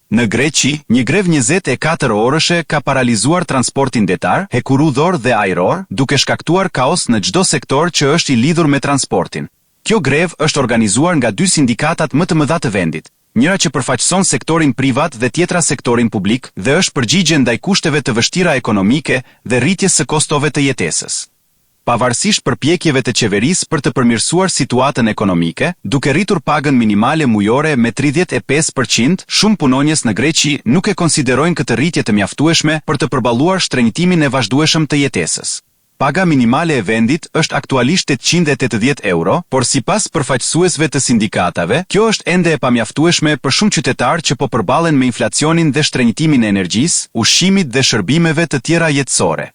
Në Greqi, një grevë 24 orëshe ka paralizuar transportin detar, hekurudhor dhe ajror, duke shkaktuar kaos në çdo sektor që është i lidhur me transportin. Kjo grevë është organizuar nga dy sindikatat më të mëdha të vendit, njëra që përfaqëson sektorin privat dhe tjetra sektorin publik dhe është përgjigje ndaj kushteve të vështira ekonomike dhe rritjes së kostove të jetesës. Pavarësisht përpjekjeve të qeverisë për të përmirësuar situatën ekonomike, duke rritur pagën minimale mujore me 35 për qind, shumë punonjës në Greqi nuk e konsiderojnë këtë rritje të mjaftueshme për të përballuar shtrenjtimin e vazhdueshëm të jetesës. Paga minimale e vendit është aktualisht 880 euro, por sipas përfaqësuesve të sindikatave, kjo është ende e pamjaftueshme për shumë qytetarë që po përballen me inflacionin dhe shtrenjtimin e energjisë, ushqimit dhe shërbimeve të tjera jetësore.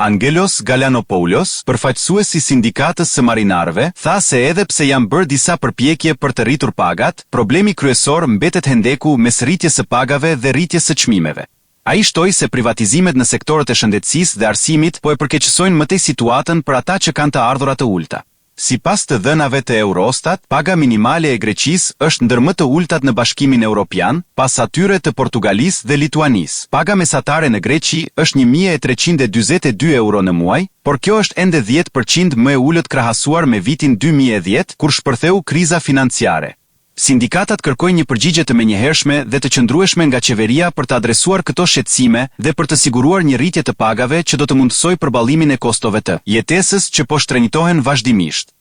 Angelos Galanopoulos, përfaqësues i sindikatës së marinarëve, tha se edhe pse janë bërë disa përpjekje për të rritur pagat, problemi kryesor mbetet hendeku mes rritjes së pagave dhe rritjes së çmimeve. Ai shtoi se privatizimet në sektorët e shëndetësisë dhe arsimit po e përkeqësojnë më tej situatën për ata që kanë të ardhura të ulëta. Sipas të dhënave të Eurostat, paga minimale e Greqisë është ndër më të ulëtat në Bashkimin Europian, pas atyre të Portugalisë dhe Lituanisë. Paga mesatare në Greqi është 1342 euro në muaj, por kjo është ende 10% më e ulët krahasuar me vitin 2010, kur shpërtheu kriza financiare. Sindikatat kërkojnë një përgjigje të menjëhershme dhe të qëndrueshme nga qeveria për të adresuar këto shqetësime dhe për të siguruar një rritje të pagave që do të mundësojë përballimin e kostove të jetesës që po shtrenjtohen vazhdimisht.